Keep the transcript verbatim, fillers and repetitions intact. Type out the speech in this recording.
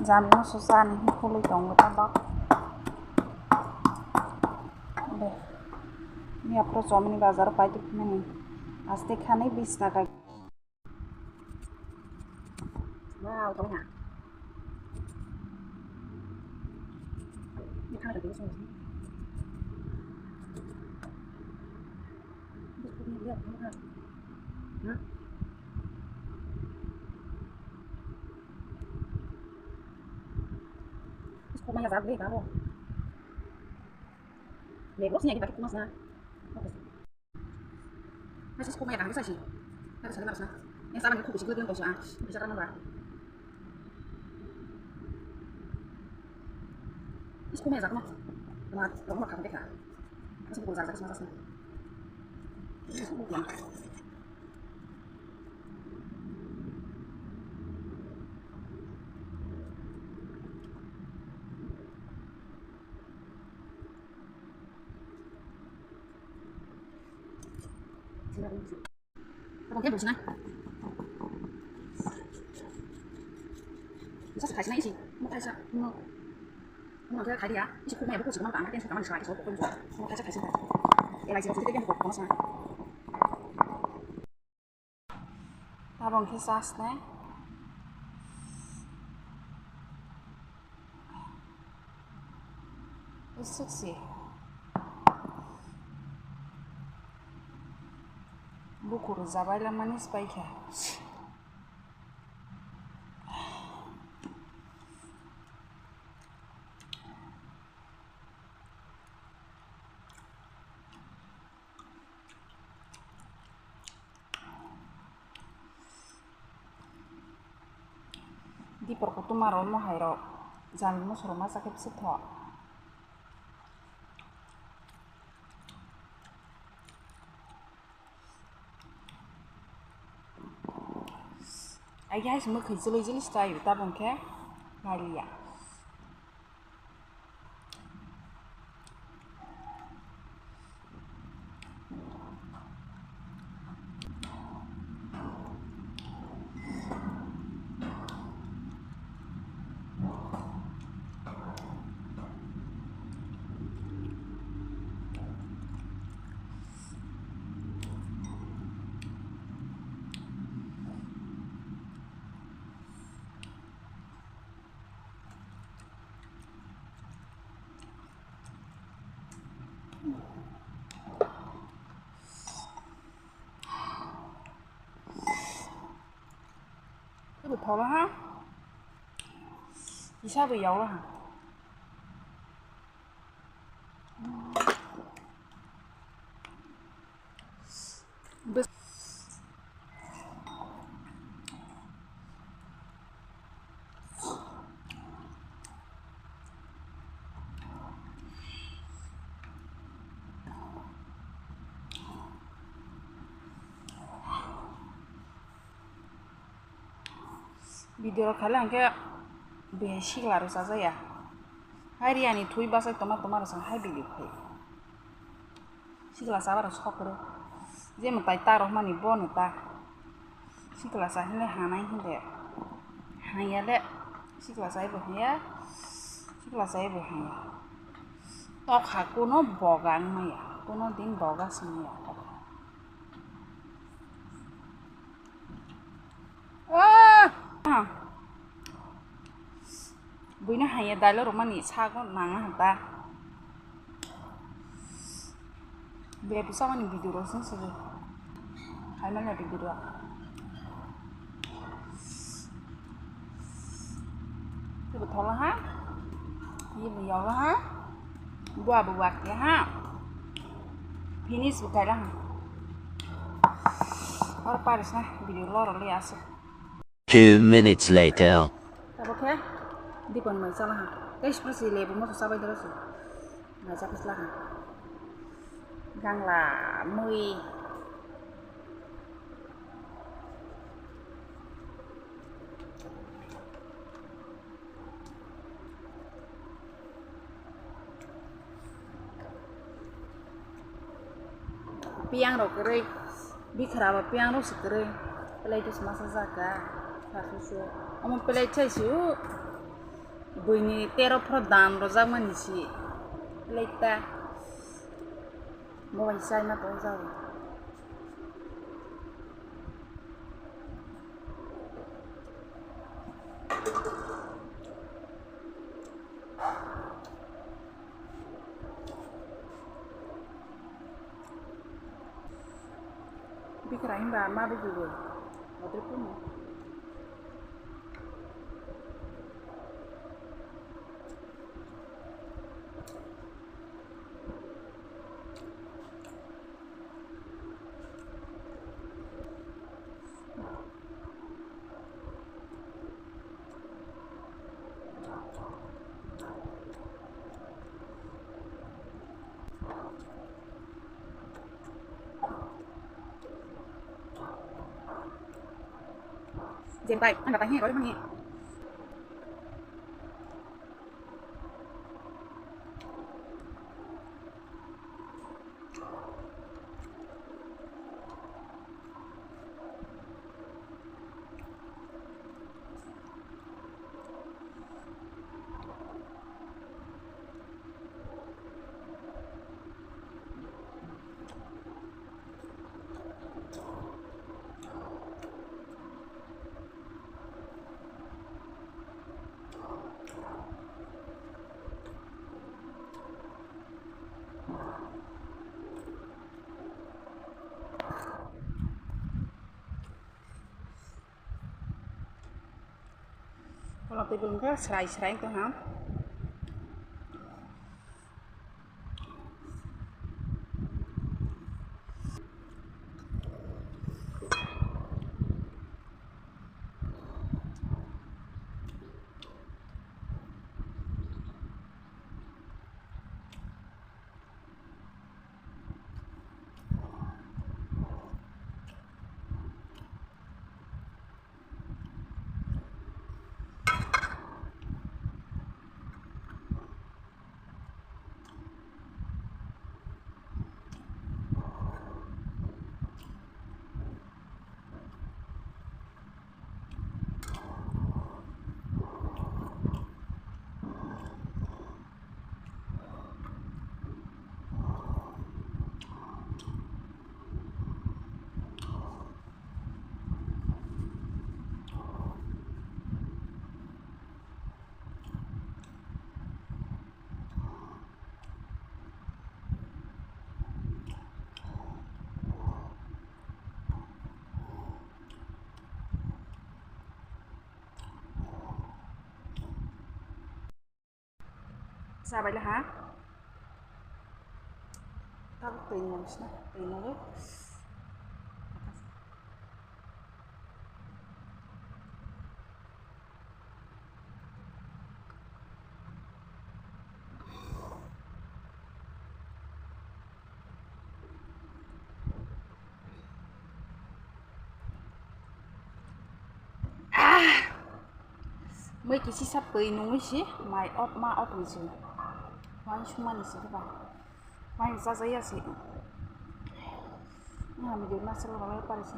Jamung moso chani hwnwi khulwi tongo tabok. Be, yapro chomni bazar pai tongmani. Aste khanwi bis taka. Wow, tong ha. Ni khanai tong song. Bis pun ni ya, tong ha. Hmm? Is ko maya zat le karo. Le bos ni agi bakit mas na. Mas is ko maya kang sa si. Karo sa mas na. Yang sama ni ko bisi ko yang ko sa. Bisa karo na ba. Is ko maya zat ma. Ma, ko ma kang de ka. Mas ko zat zat mas na. Is ko maya. Abang khe bujina. Bisa sa khaisina isi. Mo khaisa. Mo. Mo khe khaiya. Isi khumaya buku sikma ta. Ang khe sikma sa kisa ko ko. Mo khaisa khaisa. Elai sini kita ko ko sa. Tabok khe chasnai. Swk se. Bukur jabai lamani se paikha. Dipor kutumar o mohai rok jani musurok masa khe bwswk thok. Aigi hai se mwkhwi chwlwi chwlwi se chai tabok khe naliya. Tei bo thola ha. Kisa bo yaula ha. Video rok khaile hwnkhe bihai sikla rw chajaya. Hai riyani thwi bachai tongma tongma rw chwng hai video khai. Sikla chaba rw sok rw. Je mwtai ta rohmani bono ta. Sikla cha hinle hanai hinle. Hanya le. Sikla chai bo hanya. Sikla chai bo hanya. Tokha kuno boga wngmaya. Kuno din boga swngmaya. Ah! Buino haiya dailo rwmani sago nanga hata. Bebsa mani video rosong sege. Haimani video. Ibu thola ha. Ibu yawa ha. Gua bu wakya ha. Finish bu kaila ha. Or paris na video loro le asu. Two minutes later. Tabo khe dipon mai chala ha. Tei sipra si lebu moso sabai doro si. Mai chakisla ha. Gangla mui. Piyang rok kwrwi, bikhra bo piyang rok se kwrwi, plate se masa jaka, sasu su, omo plate sai su, Buini tero phro dan rojakmani si leta. Bo bai chaima tong jago. Bikra himba ma bigi bo. Modri puno. Jempai, ang datang he, kau mana? Kolom twi bwlwng khe srai srai wng tong ha. Chabai le ha. Tabuk twi nung sina, twi nungwi. Ah! Mui kisi sa pui nungwi si, mai op ma op ni si. Wani sumani si ba. Wani jaja ya si. Nga mi de masala ba pare si.